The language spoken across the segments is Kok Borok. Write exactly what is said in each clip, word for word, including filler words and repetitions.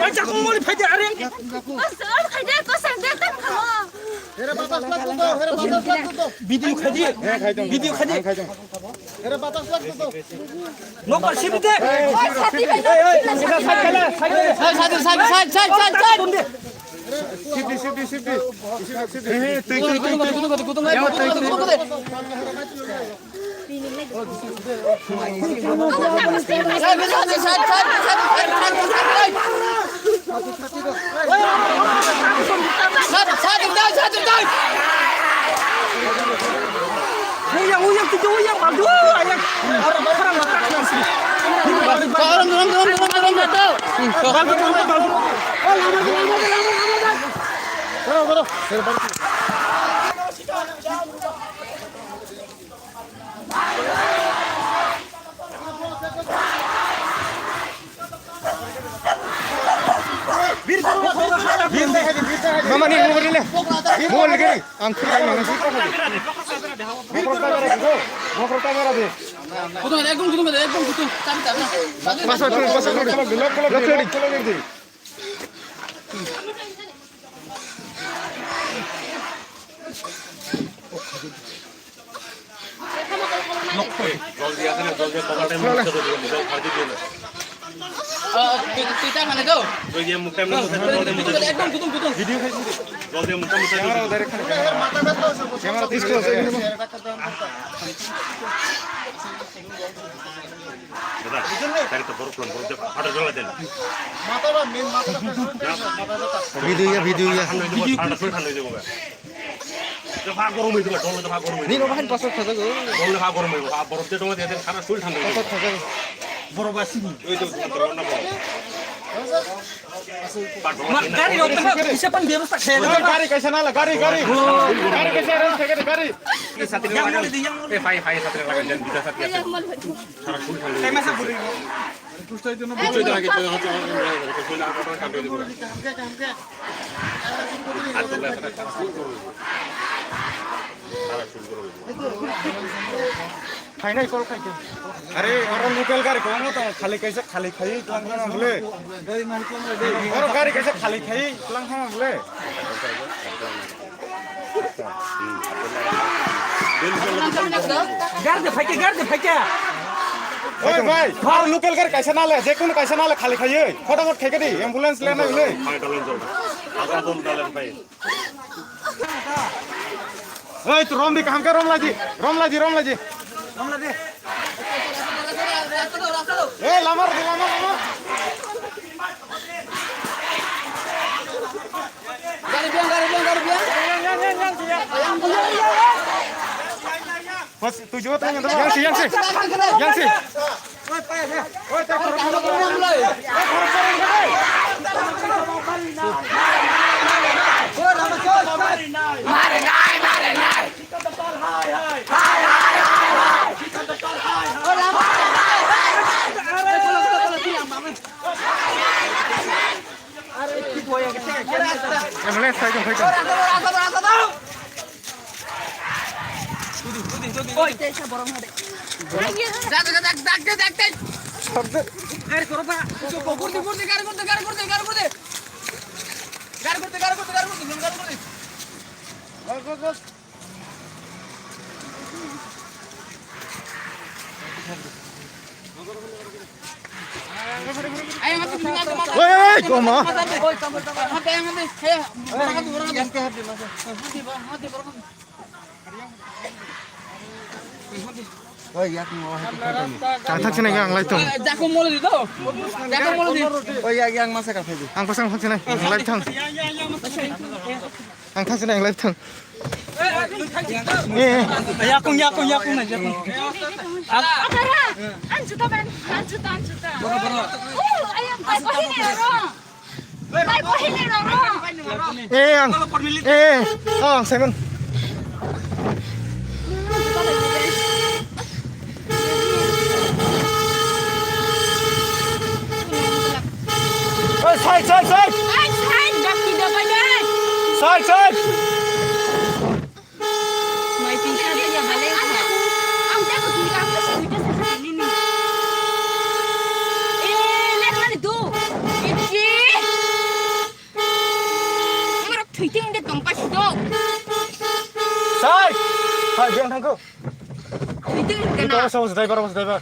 Ai, jakung moli phaidi, are. Kos, ar khaidi, kos, ang de tam khamo. Video khaidi. Video khaidi. Nokbar sibide. Oi, sati bai. Ei, ei, side kala, side kala. Side, side, side, side, side, side. Sibidi, sibidi, sibidi. Sibidi, sibidi. He, he, tui, tui, tui, tui. Yawa, tui, tui. Uyang, uyang, kita uyang, aduh, ayang. Orang, orang, orang, orang, orang, orang, orang. Baltu, baltu, baltu. Oh, lama, lama, lama, lama, lama. Bro, bro. Mama ni mobile le. Mobile le gari. Ang thik nang. Mokro ta gara di. Mokro ta gara di. Kutung, ekdom kutung, ekdom kutung. Tabi, tabi. Pasal tu, pasal tu. Lock, lock, lock, lock, lock. জলদি আসে না, জলদি cover time নষ্ট করে দিবেন, জল ফালতু দিয়ে না। আহ, তুই, তুই চা খানে যাও। ওই যে মুখটা এমনি মুখে জল দিয়ে মুখে। একদম কুতুম কুতুম। ভিডিও খাইছি। জল দিয়ে মুখটা মুখে। ক্যামেরা ওদের এখানে, ক্যামেরা। ক্যামেরা পিছনে আছে, এখানে। দাদা, তাকে তো বরফ লাম, বরফ দিয়ে ফাটা জ্বালা দেন। ভিডিও ইয়া, ভিডিও ইয়া। ঠান্ডা হয়ে যাবো, ঠান্ডা হয়ে যাবো। তো ভাগ গরম হয়ে যাবো, জল তো ভাগ গরম হয়ে যাবো। নিরো ভাই পাঁচশো টাকা গো। জল ভাগ গরম হয়ে যাবো, ভাগ বরফ দিয়ে তোমাদের এদের সারা শরীর ঠান্ডা হয়ে যাবে। পাঁচশো টাকা। বরফ আসেনি। ওই তো, তোমার না বরফ। গাড়ি রোকতে না, কিসে পান ব্যবস্থা খেয়ে। গাড়ি, গাড়ি कैसे ना ला, गाड़ी, गाड़ी। गाड़ी कैसे arrange करें, गाड़ी। ये साथ में लगा। ए, भाई, भाई, साथ में लगा, जन बिता साथ में। সারা শরীর ঠান্ডা হয়ে যাবে। Phainai call khaikhe. Are, oro local gari kwbangma tongo, khali kaisa khali khaiwi tlang thang bwle. Oro gari kaisa khali khaiwi tlang thang bwle. Gari de phaikhe, gari de phaikhe. Oi bhai, aro local gari kaisa nale, je kono kaisa nale khali khaiwi. Photo mot khaikhe di, ambulance le nai le. Ei, tu rom di, kaham khe rom lai di, rom lai di, rom lai di. Rom lai di. Ei, lamar di, lamar, lamar. Gari biang, gari biang, gari biang. Bos, tu jawab tanya, yang si, yang si. Yang si. Ambulance, phaikhe, phaikhe. Oi, tei sa borok hade. Dak, dak, dak, dak, dak, dak. Gari koro ba. Gurdi, gurdi, gari gurdi, gari gurdi, gari gurdi. Gari gurdi, gari gurdi, gari gurdi, gari gurdi. Bas, bas, bas. Oi, oi, oi, toma. Ang thak sinai ang lai thang. Jakung molo di to. Jakung molo di. Oi, yang, yang masa ka phai di. Ang pasang thak sinai ang lai thang. Ang thak sinai ang lai thang. Eh, eh. Yakung, yakung, yakung na, yakung. Akara, ang juta ban, ang juta, ang juta. Oh, ayang, pai ko hini ro. Pai ko hini ro. Eh, ang. Eh, oh, ang Simon. Oi, side, side, side! Side, side! Side, side! Biyang thangkho. Itu Itu kena. Boro sabo jidai, boro sabo jidai ba.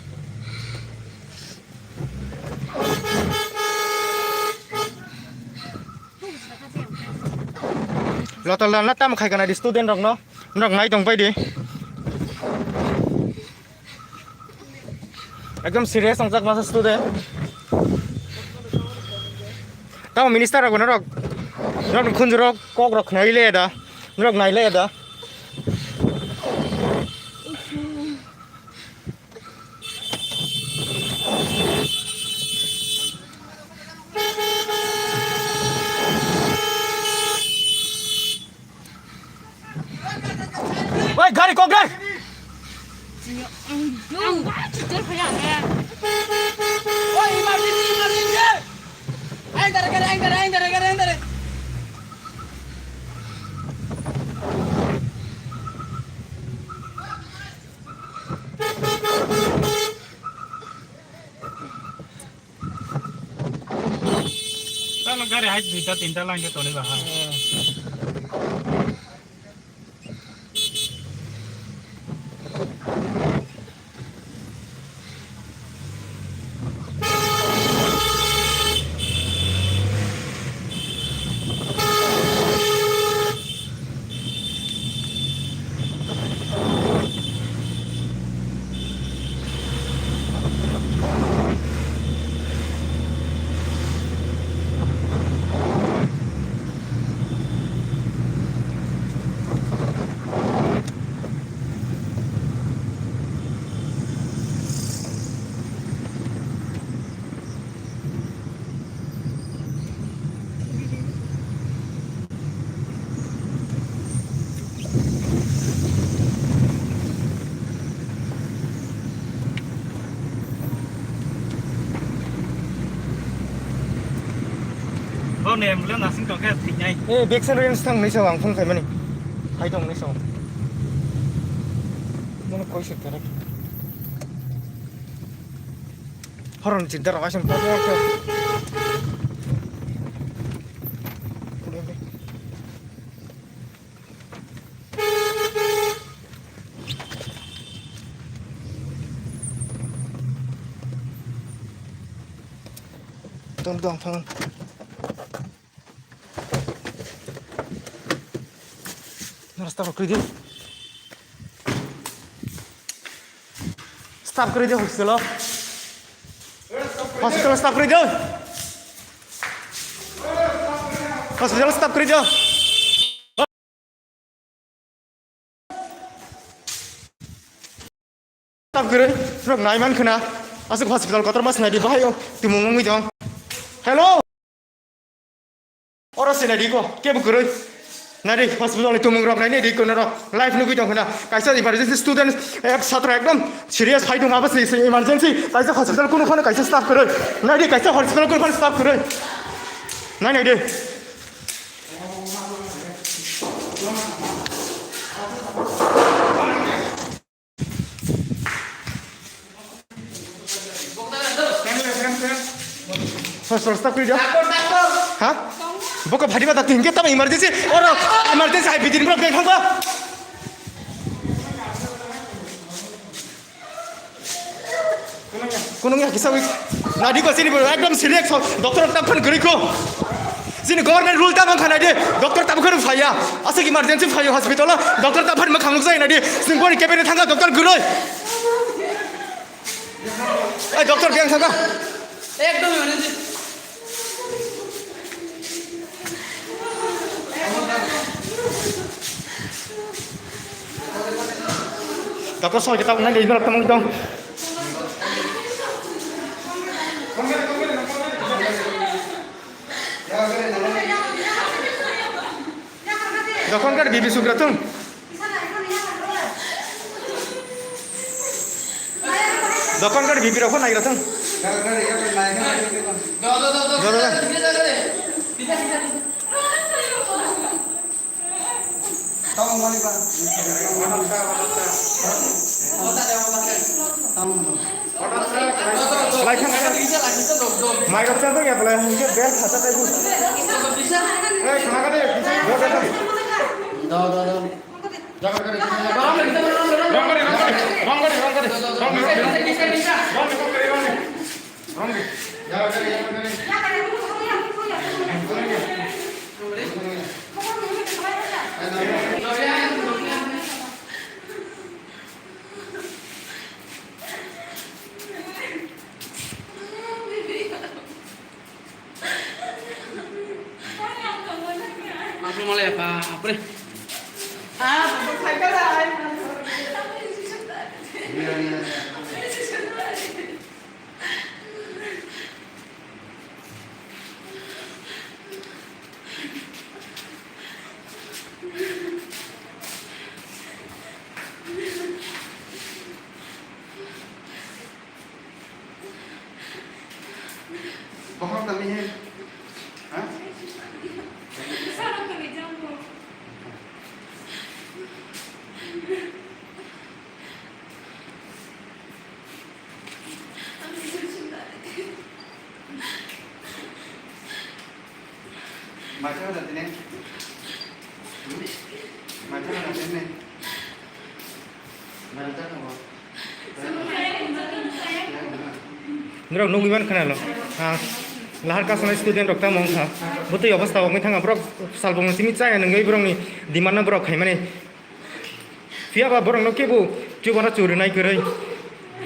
Lotal dan tam khai kana di student rok no. Norok nai tong pai di. Ekdom serious wngjak masa student. Tamo minister rok norok, norok khunju rok kok rok khnai le da, norok nai le da. Woi, gari kok dai. Ang ba chuchur khaya ne. Oi, emergency, emergency. Ain dare, ain dare, ain dare, ain dare. Talo gari hai duita tinta line de toni baha. Bo nem le nasing tong khe thiknai. Eh, vaccine rin stang ni sao ang phone khaimani. Hai tong ni sao. Mono koi se tarek. Horon chinta rok asam pok pok. Tong tong tong. Nara stop kwrwi di. Stop kwrwi di hospital o. Hospital stop kwrwi di. Hospital stop kwrwi di. Stop kwrwi, norok nai man khna. Aswk hospital kotor ma sinai di, bahai o tumung wngwi tong. Hello. Oro sinai di ko, kebo kwrwi. Nai di hospital ni tumung rok nai di ko norok. Live nugwi tong khna. Kaisa emergency student, ek chhatra ekdom serious hai tong abo se emergency. Kaisa hospital kunu phano kaisa stop kwrwi. Nai di kaisa hospital kunu phano stop kwrwi. Nai nai di. Sir, sir, stop kwrwi do. Ha? Boko phadi ba da tin ke tamo emergency. Oro emergency hai bidin bro beng thangba. Kunung ya kisa week. Nadi ko sini bro ekdom serious ho. Doctor ta phan guri ko. Sini government rule ta bang khanai de. Doctor ta bukhari phaya. Asik emergency phaya hospital. Doctor ta phan makhang nuk jai nadi. Sini boni kebene thanga doctor guroi. Ai doctor biang thanga. Ekdom emergency. Doctor soi kita nang di dorok tong dong. Dokon kar bibi sugra tung. Dokon kar bibi rokho nai rokho. Do, do, do, do, do, do. Tamo mani ba. Tamo. Lai thang ka. Mai rok cha ya bela hingke bel khata tai bu. Eh, khana ka de. Do, do, do. Aku malah ya, Pak. Apa nih? Ah, Bapak saya lah. Bokhorok tangwi he? Ha? Macha na tine? Hmm? Macha na tine? Macha na bo? Norok nugwi mankha na lo. Ha. Lahar kasonai student rok tamo wngkha. Bwtwi obostha wngwi thangkha. Borok salbongni simi chaya nungwi borokni demand no borok khaimani. Phiya ba borokno kebo chubano churinai kwrwi.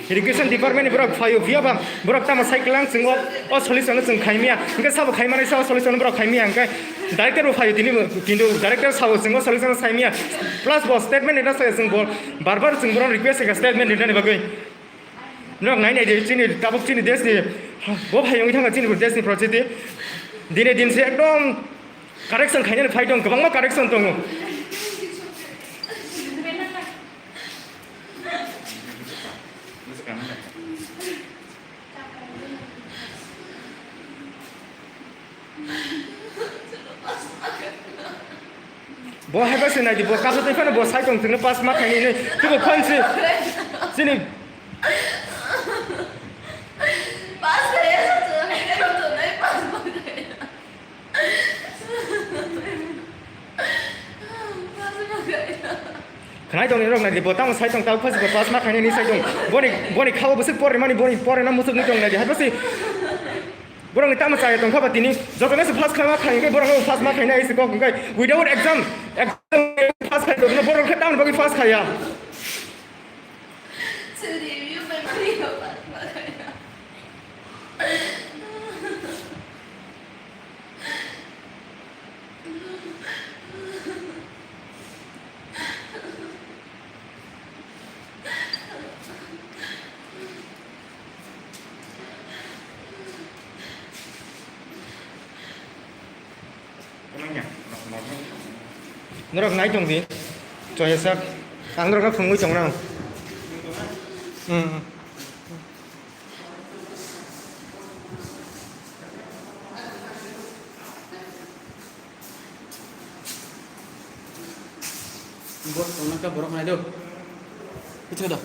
Education department ni borok phaio, phiya ba borok tamo cycle ang chwngo, o solution no chwng khaimya. Hwnkhe sabo khaimanai sa o solution no borok khaimya hwnkhe director bo phaio tini bo, kintu director sabo chwngo solution no saimya. Plus bo statement rina saya chwng bo bar bar chwng borok request kha statement rinani bagwi. Norok nai nai di chini tabuk chini desh ni bo phai wngwi thangkha chini bo desh ni porjiti. Dine din se ekdom correction khainani phai tong, kwbangma correction tongo. Bo hai ba se nai di, bo kaso tei phano bo sai tong thwngno pass ma khainai hinwi. Tei bo phone se chini Pass khainai sa chwng, khainai sa chwng, pass ma khainai. Khwnai tongni rok nai di, bo tamo sai tong, tamo phasi bo pass ma khainai hinwi sai tong. Boni, boni khao bwswk pormani, boni porna muchukni tong nai di. Hai phasi borokni tamo chaya tongkha ba tini, jotono se pass khaima khai hwnkhe borokno pass ma khainai se kok hwnkhe without exam, exam pass khai tongno borok khe tamoni bagwi pass khaiya. Norok nai tong di, choya sak, ang norok no phungwi tong nang. Hmm. Bo tongna khe borok nai do. Kichu do.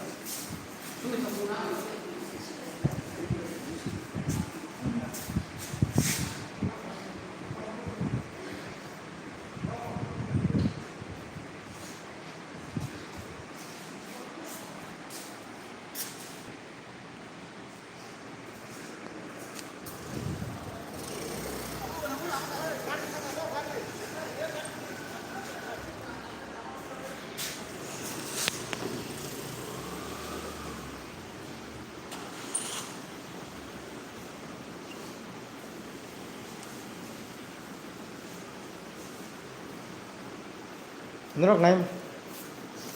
Norok nai,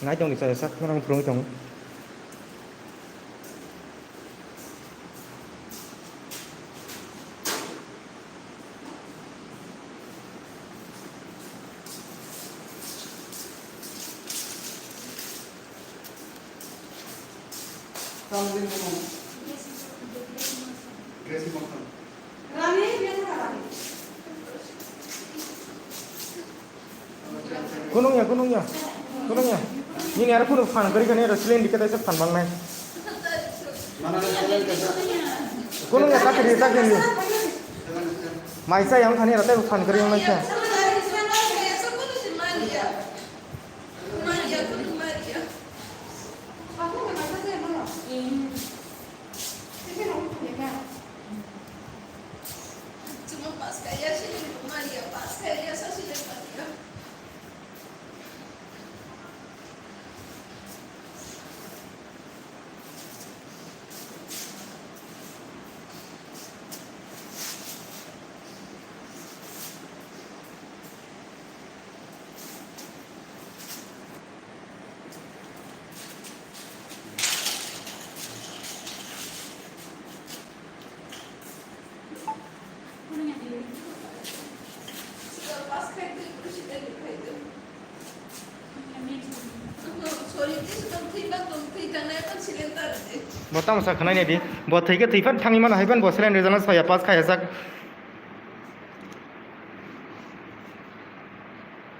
nai tong di, chaya sak, norok phurungwi tongo. Kunung ya, kunung ya, kunung ya. Nini aro kunu phan kwrwi kani aro silin dikhe taisa phan bangnai. Kunung ya, takri, takri ni. Mai chai yang thani aro tei phan kwrwi yang naisa. Bo tamo sa khwnai nai di. Bo thwi khe thwi phan thangwi mano hai phan bo saline rijana soya pass khaya jak.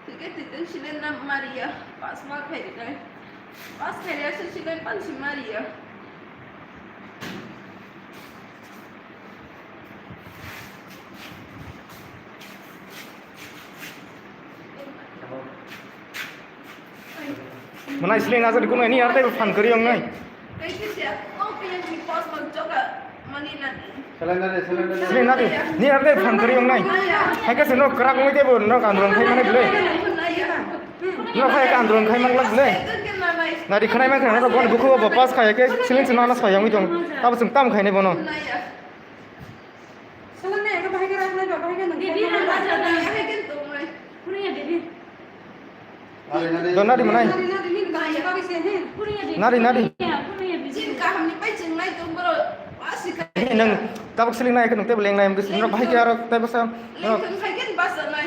Thwi khe thwi tong saline na mariya. Pass ma khai rinai. Pass khai riya se saline pan si mariya. Manai saline na jadi kuno ni ar tei phan kari ong nai. Saline na di, saline na di. Saline na di, ni ar tei phan kari ong nai. Hai ka se no krak ong tei bo no andolon khai mane bile. No khai ka andolon khai mang lak bile. Na di khnai mang khnai no bo ni bukhu bo pass khai ke saline se no na soya ong tong. Tabo sung tam khai ne bono. Solangnai, ego bahai khe raknai ba, bahai khe nang. Bibi, rang aja, rang aja. Kunia, bibi. Don nadi manai. Nadi, nadi, nadi, nadi, nadi, nadi. Kunia, bibi. Nadi, nadi. Kunia, kunia, bibi. Chini kaham ni pai chwng nai tong boro. Wasi ka. Ni nang tabuk siling nai, nang tebel leng nai, mungkin sini bahai khe aro tebasa. Leng tong khai khe basa nai.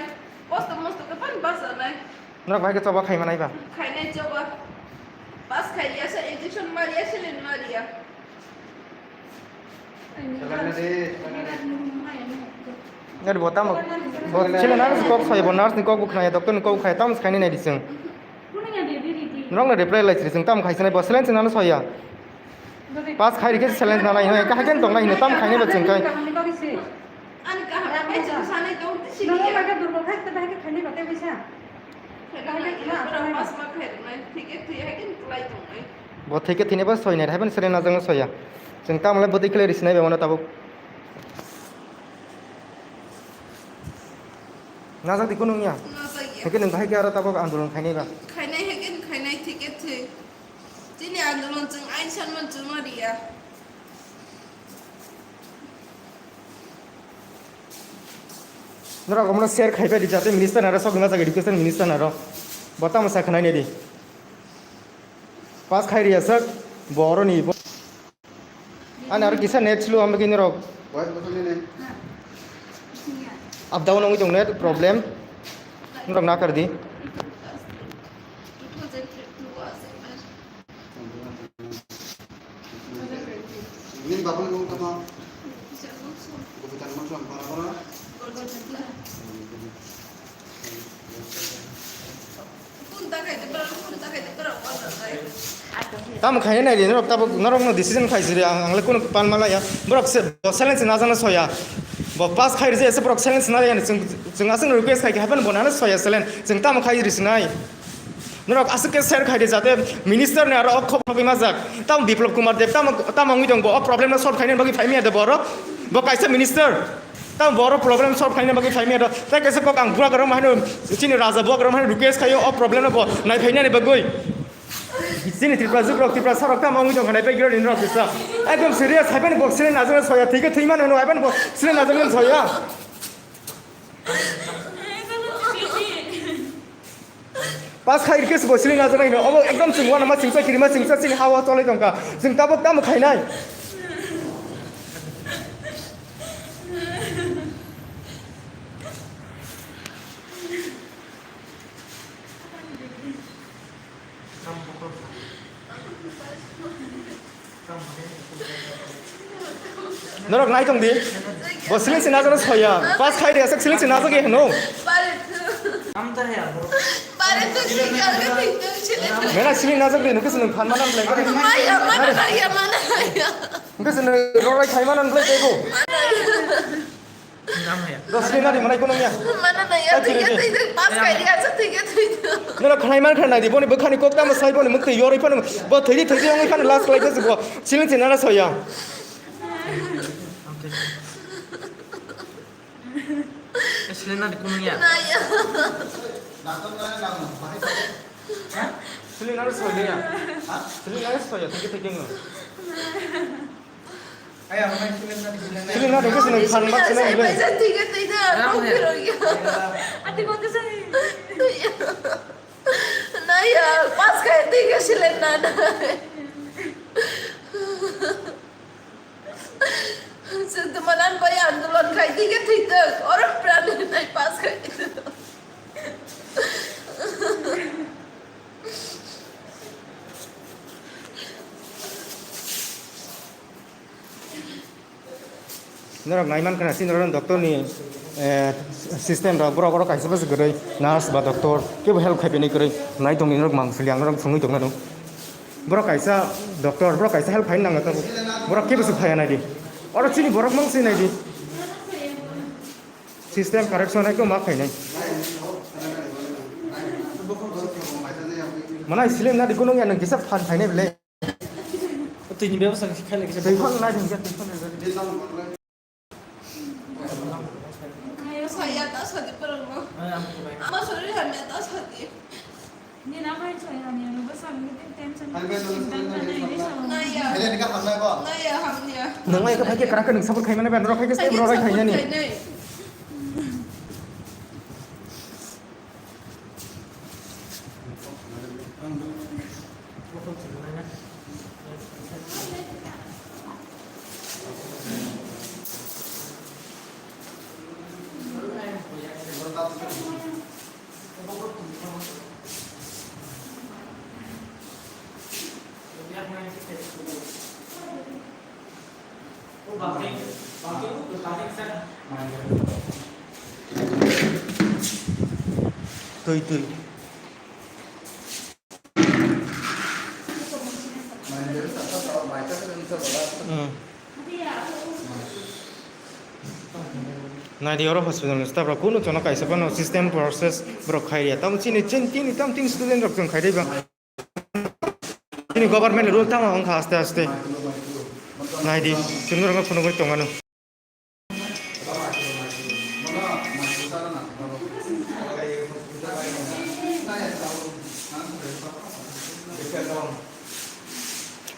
Kosto mosto khe pan basa nai. Norok bahai khe choba khai manai ba? Khainai choba. Pass khai riya sa injection ma riya, saline ma riya. Nari bo tamo, bo chile nurse ni kok soya, bo nurse ni kok bo khnaya, doctor ni kok bo khnaya, tamo khainai nai di chwng. Norok no reply lai chwng, tamo khai sinai bo saline se nano soya. Pass khai rikhe saline nanai hwnwi, kahai khe tong nai hwnwi, tamo khainai bo chwng khai. Ani kaham bai chwng sanai tong tisi. Nono bagwi durgo khai, tei bahai khe khainai ba tei bai sa. Bo thwikhe thwinai ba soinai, haibani saline najak no soya. Chwng tamole bwtwi khlai risinai bai mano tabuk. Najak di kunu wngya. Najak ya. Haikhe nwng bahai khe aro tabuk andolon khainai ba. Khainai haikhe khainai thwikhe thwi. Chini andolon chwng ain sanmani chwngno riya. Norok omono share khai pai di, jate minister naro sok nang jak education minister naro. Bo tamo sa khnai nai di. Pass khai riya sak bo oroni bo. Ani aro kisa net slow hambai khe norok. Up down wngwi tong net problem. Norok nakar di. Nini bapani mung tamo? Gopitan mung tamo, para para? Tamo khainai nai di, norok tabuk, norok no decision khai siri, ang, ang le kunu pan mala ya. Borok se, bo silence na jana soya. Bo pass khai rije, ese borok silence na ya, chwng, chwng aswk request khai khe, haban bo nana soya silence. Chwng tamo khai risinai. Norok aswk khe share khai di jate minister ni aro khobor bai majak. Tamo Biplab Kumar Deb tamo, tamo wngwi tong bo o problem no solve khaina bagwi phai maya de borok. Bo kaisa minister. Tamo borok problem solve khaina bagwi phai maya do. Tai kaisa kok ang burak rok ma hino chini raja burak rok ma hino request khaio o problem no bo nai phainani bagwi. Chini Tripura jukrok Tripura sarok tamo wngwi tong kha nai pai giro ni norok kisa. Ekdom serious hai pai bo sile najak soya thike thwi mano hino hai pai bo sile najak soya. Pass khai rikhe se bo sili najak nai hino. Obo ekdom chwng uanama chwngsa kirima chwngsa chini ha o cholai tongkha. Chwng tabuk tamo khainai. Norok nai tong di. Bo sling se najak no soya. Pass khai de asak sling se najak ye hino. Mena sling najak de nukis nung phan mana nung lengkar. Nukis nung rorai khai mana nung lengkar. Dos sling nadi manai kono ya. Mana na ya, thike thike, pass khai de asak thike thike. Nora khanai man khanai di, boni bwkhani kok tamo sai boni mukti yoroi phano, bo thiri thiri ongoi phano last khlai khe bo. Sling se nana soya. Sling nadi kono ya. Sling nana soya. Sling nana soya, thike thike ngo. Sling na dengke sini phan mak sini bile. Ati kau tu sini. Naya, pas kai tiga sling na. Chwng twi manan bai andolon khai di khe thwi tong. Oro pran nai pass khai di. Norok naiman khna chini oro doctor ni, eh, system rok, borok oro kaisa bwswk kwrwi nurse ba doctor kebo help khai pini kwrwi nai tongni norok mang sili ang norok sungwi tongmano. Borok kaisa doctor, borok kaisa help khai nang tabuk. Borok kebo se phaiya nai di. Oro chini borok mang se nai di. System correction hai ko ma khainai. Mana slim na di kunung ya nang kisa phan khainai bele. Twi ni bebsa khainai kisa. Twi phang nai ding ya, twi phang nai. Saya tak sadar pernah. Ama sorry, hanya tak sadar. Nina bai choi hani ano bwsang ni tension. Naya. Naya hamya. Nang mai ka phai krak nang support khai mane ban rok khai ke support khai nani. Twi, twi. Hmm. Naidi oro hospital ni staff rok kunu chono kaisa phano system process borok khai ya. Tamo chini, chini, chini, tamo chini student rok chwng khai dai ba. Chini government rule tamo wngkha aste aste. Naidi, chwng norok no phunugwi tongmano.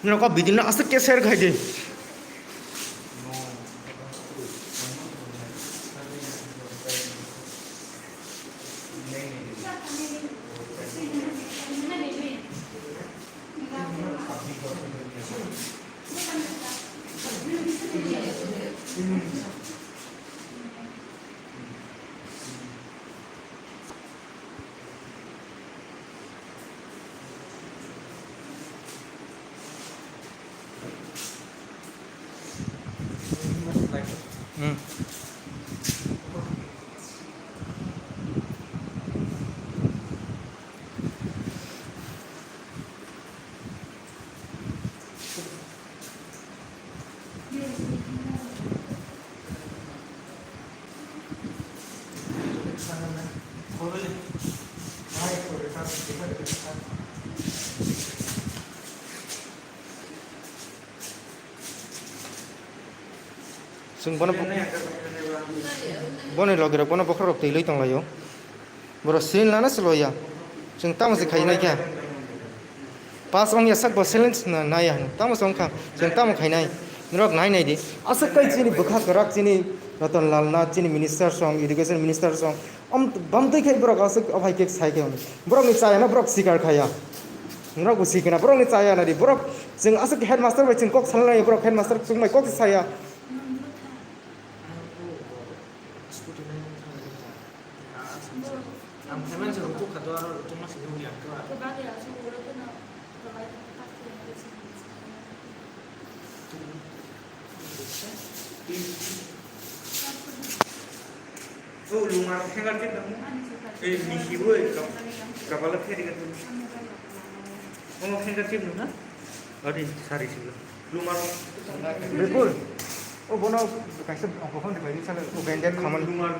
Norok o video no aswk khe share khai di. Hmm. Chwng bono bo-, boni logi rok bono bokhorok twi lwi tong laio. Borok sini lana se loya. Chwng tamo se khainai khe. Pass wngya sak bo challenge na naya hwnwi. Tamo se wngkha. Chwng tamo khainai. Norok nai nai di. Aswk kai chini bwkha kwrak chini Ratan Lal Nath, chini minister song, education minister song. Om bam twi khai borok aswk o hai khe sai khe. Borok ni chaya no borok sikar khaya. Norok bo sikena borok ni chaya na di. Borok chwng aswk headmaster bai chwng kok salai borok headmaster chwng bai kok saya. Ang payment se rutuk kha to, aro rutuk ma se nugui ang to. O lung aro handkerchief dong. Eh, misi bo, eh, kap-, kapala phe ringan dong. O handkerchief dong na? Adi, sari sila. Lumar. Bikul. O bono kaisa buphang de bai sala o bandage khaman. Lumar.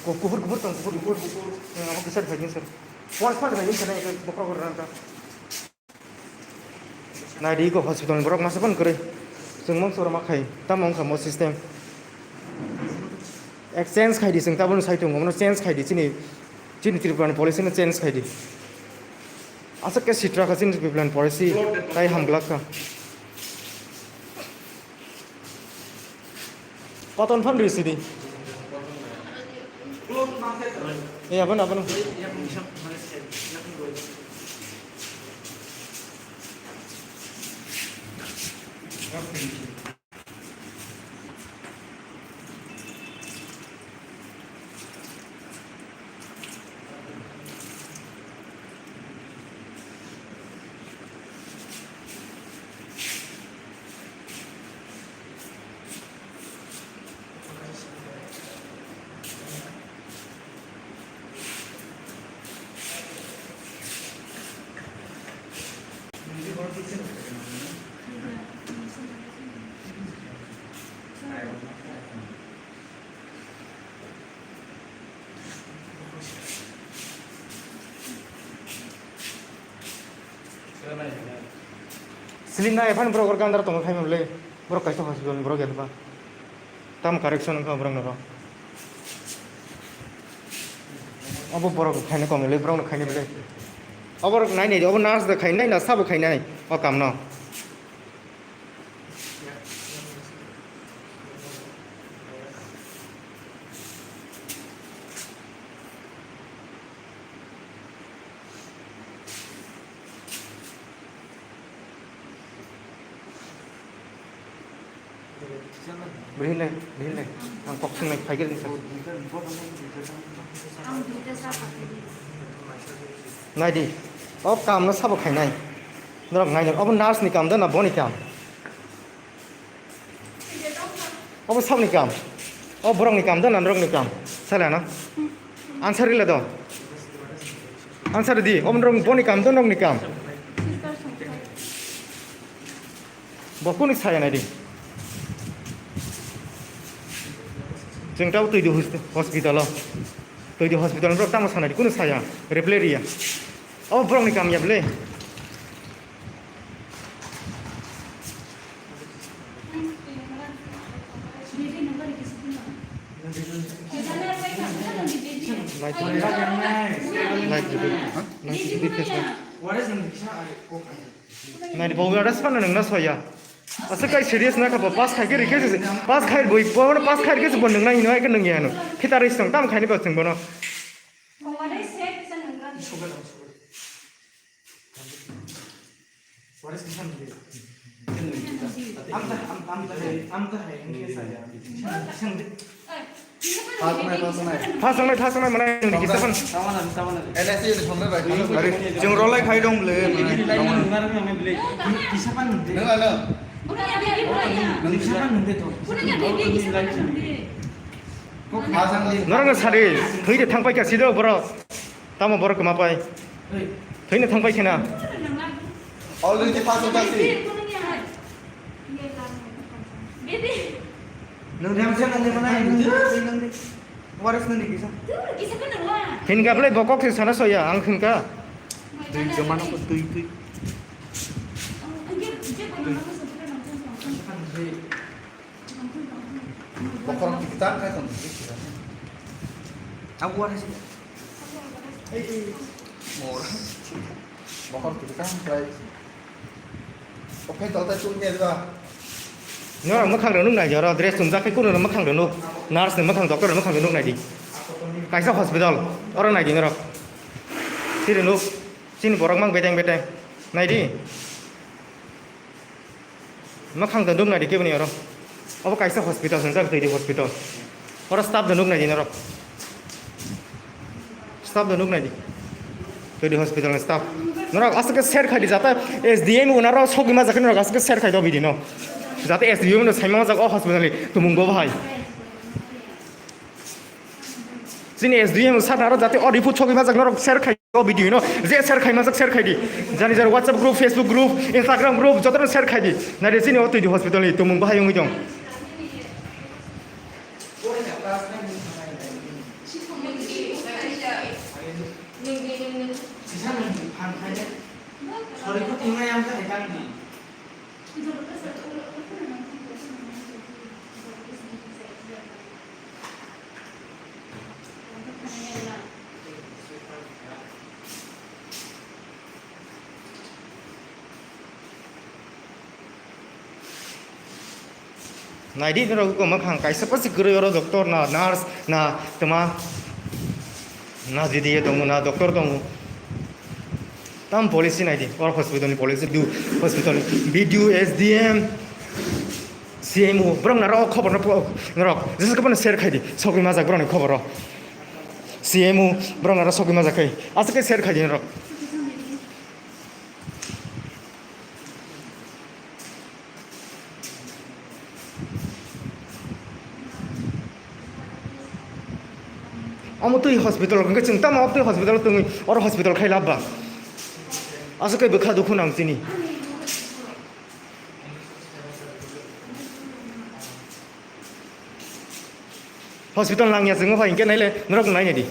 Ko kuhur kuhur tong kuhur kuhur. Abo kisa bai sala. Pon pon bai sala bokhorok ranta. Naidi ko hospital borok masa pon kwrwi. Chwng mong soro ma khai. Tamo wngkha mo system. Exchange khai di chwng tabuk sai tongo. Mono change khai di chini. Chini Tripura ni policy no change khai di. Aswk khe sitra kha chini Tripura ni policy tai hamglak kha. Cotton phan risi di. Eh, abano, abano. Sling na ephano borok gandar tongo khaima bwle. Borok kaisa hospital ni borok ya ba. Tam correction wngkha borok noro. Obo borok khaina kom le borok no khaina bwle. Obo nai nai obo nurse da khainai na sabo khainai o kam no. Bihilai, bihilai. Ang kok singlai phai gini sa. Nai di. O kam no sabo khainai. Norok nai di. Obo nurse ni kam da na boni kam? Obo sabni kam. O borokni kam da na norokni kam? Sala na. Answer rila do. Answer di. Obo norok boni kam da norokni kam? Bo kuni saya nai di. Jeng tau tui di hos-, hospital o. Tui di hospital borok tamo sanai di kuni saya. Reply riya. Obo borokni kam ya bwle. Light rwdi. Light rwdi. Ha? Light rwdi, face light. Nai di, bo response nang na soya. Asa kai serious na kha, bo pass khai ke rikhe se, pass khai boi, bo pass khai rikhe se, bo nang na hino, ai ke nang ya no. Khita ri song tam khai ni ba song bono. Thasongnai, thasongnai, mane chwng kisa phan. N S A ni thongbai bai. Ari, chwng rolai khai dong bwle, mane. Nung ano? Nung kisa phan nung de to. Norokno sadi, thwi de thangpai kha sido borok. Tamo borok kwma pai. Thwino thangpai khena. Already pass out asi. Nung rem se nang mana? Waris nang ni kisa. Hinka bwle bokok se sana soya ang hinka. Twi jomano ko twi twi. Bokhorok twi kwtal khai tong. Abo waris. Mor. Bokhorok twi kwtal khai. Oke, tol tai tung ni ba. Norok mwkhang rwnuk nai jora, dress chumjak khai kuno mwkhang rwnuk. Nurse ni mwkhang, doctor ni mwkhang rwnuk nai di. Kaisa hospital, oro nai di norok. Tiri nuk, chini borok mang beteng beteng. Nai di. Mwkhang da nuk nai di keboni oro. Obo kaisa hospital, hwnjak twi di hospital. Oro staff da nuk nai di norok. Staff da nuk nai di. Twi di hospital ni staff. Norok aswk khe share khai di jata S D M unaro sogwi ma jakhe norok aswk khe share khai do bidi no. Jata S D M no saima ma jak o hospital ni tumung bo bahai. Chini S D M sir aro jate o report sogwi majak norok share khai o video no, je share khai majak share khai di. Jani jar WhatsApp group, Facebook group, Instagram group jotono share khai di. Nare chini o twi di hospital ni tumung bahai wngwi tong. Naidi norok mwkhang kaisa pasi kwrwi oro doctor na nurse na tma na D D A tongo na doctor tongo. Tam policy nai di, or hospital ni policy, B D O, hospital ni B D O, S D M, C M O, borok naro o khobor no po-, norok, jesa khe bono share khai di, sogwi majak borok ni khobor o. C M O, borok naro sogwi majak khai, aswk khe share khai di norok. Omo twi hospital hwnkhe chwng tamo twi hospital tongwi oro hospital khai lab ba? Aswk khe bwkha dukhu nang chini. Hospital nangya chwngno phai hwnkhe naile norok nainai di.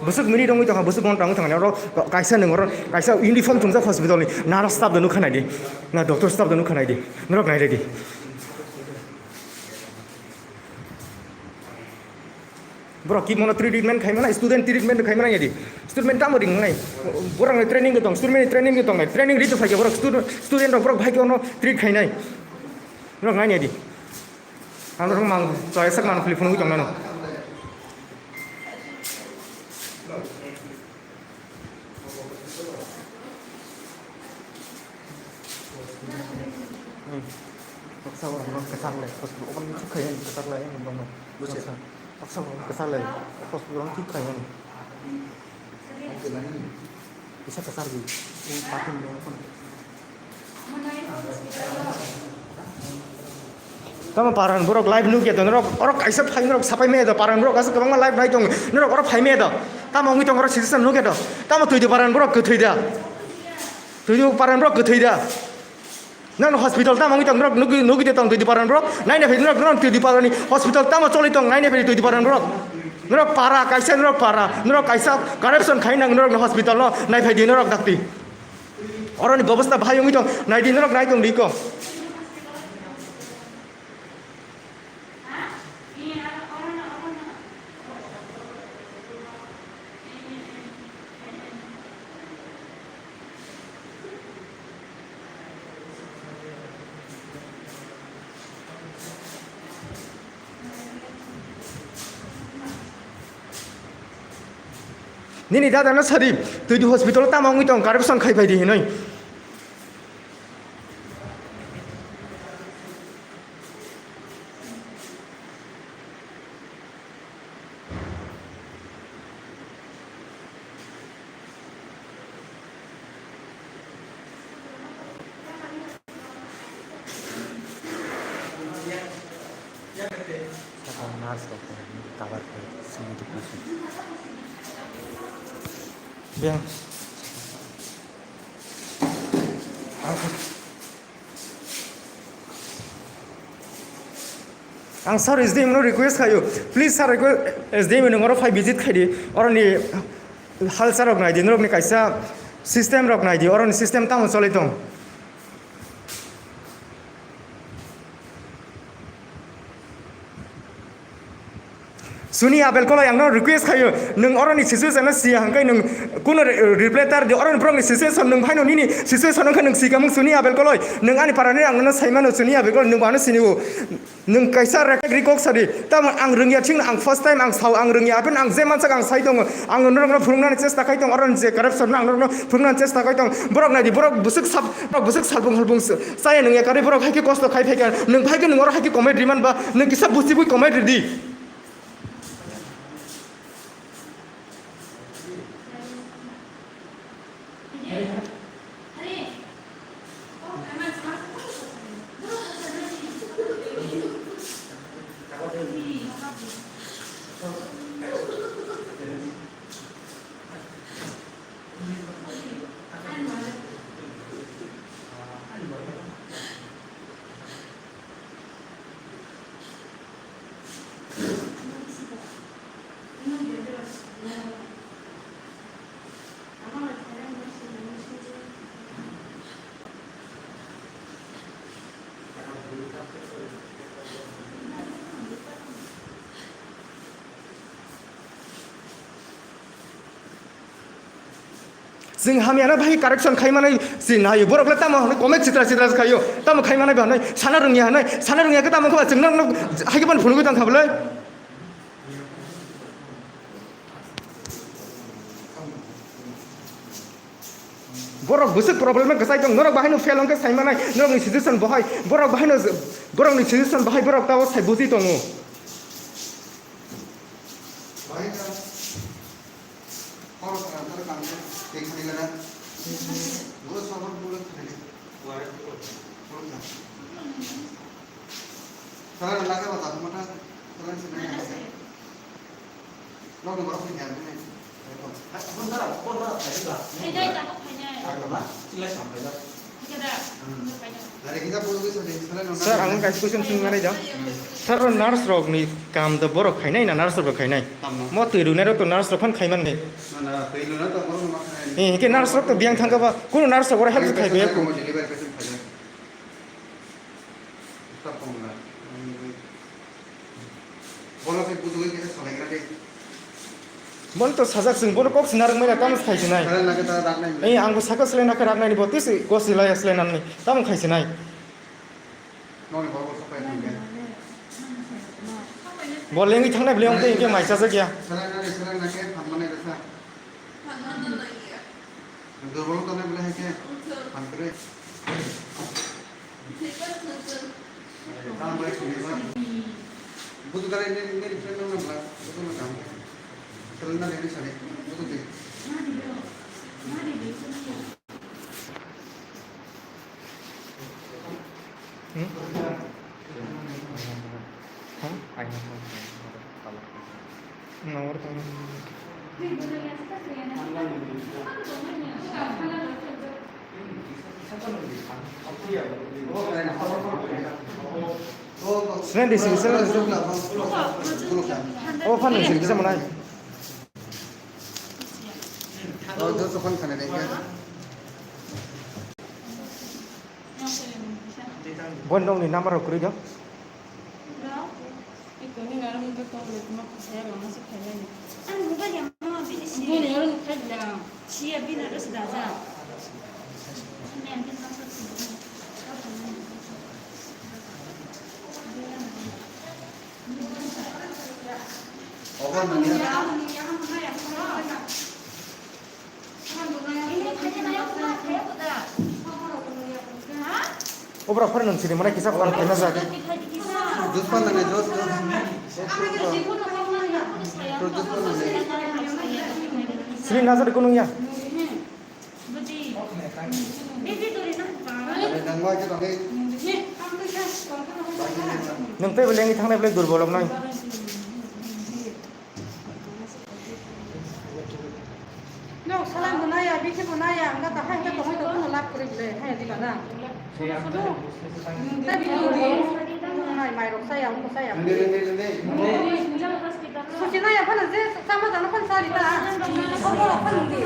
Bwswk minute wngwi tongkha, bwswk ghonta wngwi tongkha, oro kaisa nwng oro kaisa uniform chumjak hospital ni nurse staff da nukha naidi, na doctor staff da nukha naidi, norok nairedi. Borok ki mono treatment khaimana, student treatment khaimana yadi. Student tamo ring nai. Borok ni training tong, student ni training tong nai. Training rito phaikhe borok student, student rok borok bhai kono treat khainai. Borok nai yadi. Ang rok mang, choi sak mang phili phunugwi tong nano. Hmm. Baksa borok no kwchak lai, obo no thik khai ani kwchak lai ani bono. Baksa, baksa borok no kwchak lai, hospital no thik khai ani. Kisa kwchar di, o patin ni okhon. Tamo paran borok live nukya to, norok oro kaisa phai norok sapai maya to, paran borok aswk kwbangma live nai tong, norok oro phai maya to. Tamo wngwi tong oro situation nukya to. Tamo twi di paran borok kwthwi da. Twi di paran borok kwthwi da. Nang hospital tamo wngwi tong, norok nugwi, nugwi de tong twi di paran borok. Naina phai norok, norok twi di paran ni hospital tamo choli tong, naina phai twi di paran borok. Norok para kaisa, norok para, norok kaisa corruption khai nang norok hospital no nai phai di norok dakti. Oroni bobosta bahai wngwi tong, nai di norok nai tong di ko. Nini dada no sadi, twi di hospital tamo wngwi tong, corruption khai phai di hinoi. Sakang nurse rok tong, cover khai simi di kusu. Beng. Ang sir S D M no request khayo, please sir, request, S D M no oro phai visit khaidi, oroni halsa rok naidi, norokni kaisa system rok naidi, oroni system tamo choli tong. Suni Abel Koloi, ang no request khayo, nwng oroni situation no siya hwnkhe nwng kuno re-, reply tar di, oroni borokni situation nwng phaino nini situation wngkha nwng sikamung Suni Abel Koloi, nwng ani parani ang no saimano Suni Abel Koloi, nwng bo ano sini o, nwng kaisa rek rikok sadi, tamo ang rwngya chwngno ang first time ang sao ang rwngya, aphin ang je mansak ang sai tongo, ang norokno phunuknani chesta khai tongo, oroni je corruption no ang norokno phunuknani chesta khai tongo, borok naidi borok bwswk sab-, borok bwswk salbung halbung chaya nwngya, karwi borok hai khe kosto khai phaikha, nwng phai khe nwng oro hai khe comedy man ba, nwng kisa buchibwi comedy di. Chwng hamya no bahai correction khai manai chwng naio. Borok le tamo hwnwi comment chitra chitra khaio. Tamo khai manai ba hwnwi sana rwngya hwnwi. Sana rwngya khe tamo khe ba chwng no hai khe ban phunugwi tong kha bwlai. Borok bwswk problem no kwchai tong. Norok bahai no fail hwnkhe sai manai. Norok ni situation bahai. Borok bahai no, borok ni situation bahai borok tamo sai buji tongo. Khorok kha, khorok kha, tei khani gana. Buro sobo buro khani. Khorok kha. Sara laga bata mata, sara sini. Lo ni borok ni kaya ni. Phai dai, tabuk phai dai. Sara ma, sila sampai dah. Sir, ang kaisa question swngna nai da. Sir, o nurse rok ni kam do borok khainai na nurse rok khainai? Tamo. Mo twi rwnai rok to nurse rok phan khaiman ni. Na, na, twi rwnai to borok ma khainai. Eh, ke nurse rok to biyang thangka ba, kuno nurse rok oro help khai baya ku. Delivery patient khainai. Stop kong na. Bono khe bujugwi khe salaigra de. Bono to sajak chwng, bono kok sina rwngmani tamo khai sinai. Salai na khe ta rak nai. Ei, ang bo saka salai na khe rak nai ni bo tisi gosi laya salai nani tamo khai sinai. Noni bo bo sapai thang khe. Bo lengwi thangnai bwlai wng tei hwnkhe mai chajak ya. Salai na, salai na khe thamma nai rwkha. Durbol tongnai bwlai hai khe thamkwrwi. Sini di sini, sini. Oh, pan di sini, bisa mana? Oh, itu sopan kana deh. Bon nongni number rok kwrwi do. Obra phar nung sini mana kisa phar kena jati. Jus pan nang, jus, jus. Jus pan nang. Sini nazar kunung ya. Nung tei belai wngwi thangnai belai durbolok nai. Nok salam bo naya, bikhe bo naya, ang kata hai khe tongwi tongwi no lab kwrwi belai, hai di bana. Sudu sudu. Tei bini uri, nai mai rok saya, ung saya. Suchi naya phano je sama jana phano sari ta. Phano phano di.